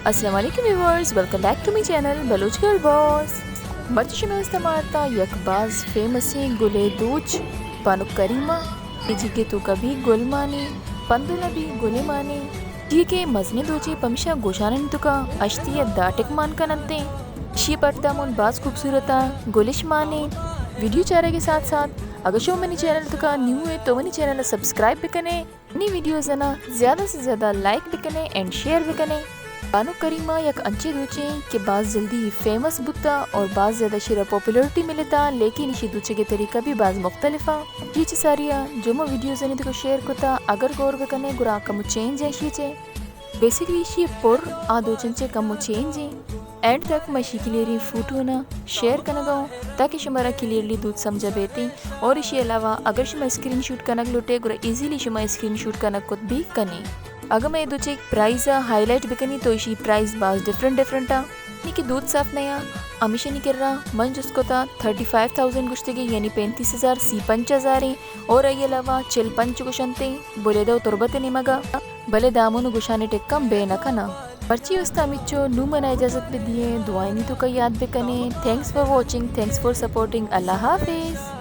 السلام علیکم viewers, welcome back to my channel Baloch girl boss. مرچی شمئے واستا ما آرتا یک باز فیمسیں گلے دوچ بانک کریمہ، اے جیگے توکا بھی گل مانے، پندولا بھی گلے مانے، جی کہ مزنیں دوچے پمیشا گوشانانی توکا اشتی یا داٹک مان کننتے۔ اشی پٹ دامون باز خوبصورتا گلش مانے۔ ویڈیو چارگ کے ساتھ ساتھ اگر شما منی چینل توکا نیو ہے تو منی چینل سبسکرائب بکنے۔ منی ویڈیوز انا زیادہ سے زیادہ لائک بکنے اینڈ شیئر بکنے۔ بانک کریمہ یک انچیں دوچے کہ باز جلدی فیمس بوتا اور باز زیادہ شیرا پاپولرٹی ملتا، لیکن اشی دوچے کے طریقہ بھی باز مختلف آ۔ جی چہ ساریا جو ما ویڈیوز انی تو شیئر کتا، اگر غور بکنے گرا کمو چینج ہے اشی چے۔ بیسکلی اشی پر آ دوچن چے کمو چینج ہے۔ اینڈ تک ما اشی کلیئریں فوٹو نا شیئر کنگا ہوں تاکہ شمارا کلیئرلی دوچ سمجھا بیتے۔ اور اشی علاوہ اگر شما اسکرین شوٹ کنگ لوٹے گڑا ایزیلی شما اسکرین شوٹ کنگ کت بھی کنے۔ اگر میں دوچے پرائز ہائی لائٹ بکنی تو اشی پرائز باز ڈفرنٹ ڈفرنٹ آ۔ یعنی کہ دوچ صاف نیا، ہمیشہ نی کرا من جست کتا تھرٹی فائیو تھاؤزینڈ گشتگی، یعنی پینتیس ہزار، سی پنچ ہزار ہیں، اور ای علاوہ چل پنچ گشنتے بلیدہ و تربت نیمگا۔ بلے دامون و گشانے ٹکم بے نہ کنا۔ مرچی واستا ہمیچو، نو منا اجازت بدیے، دعائیں توکا یاد بکنے۔ Thanks for watching, thanks for supporting. اللہ حافظ۔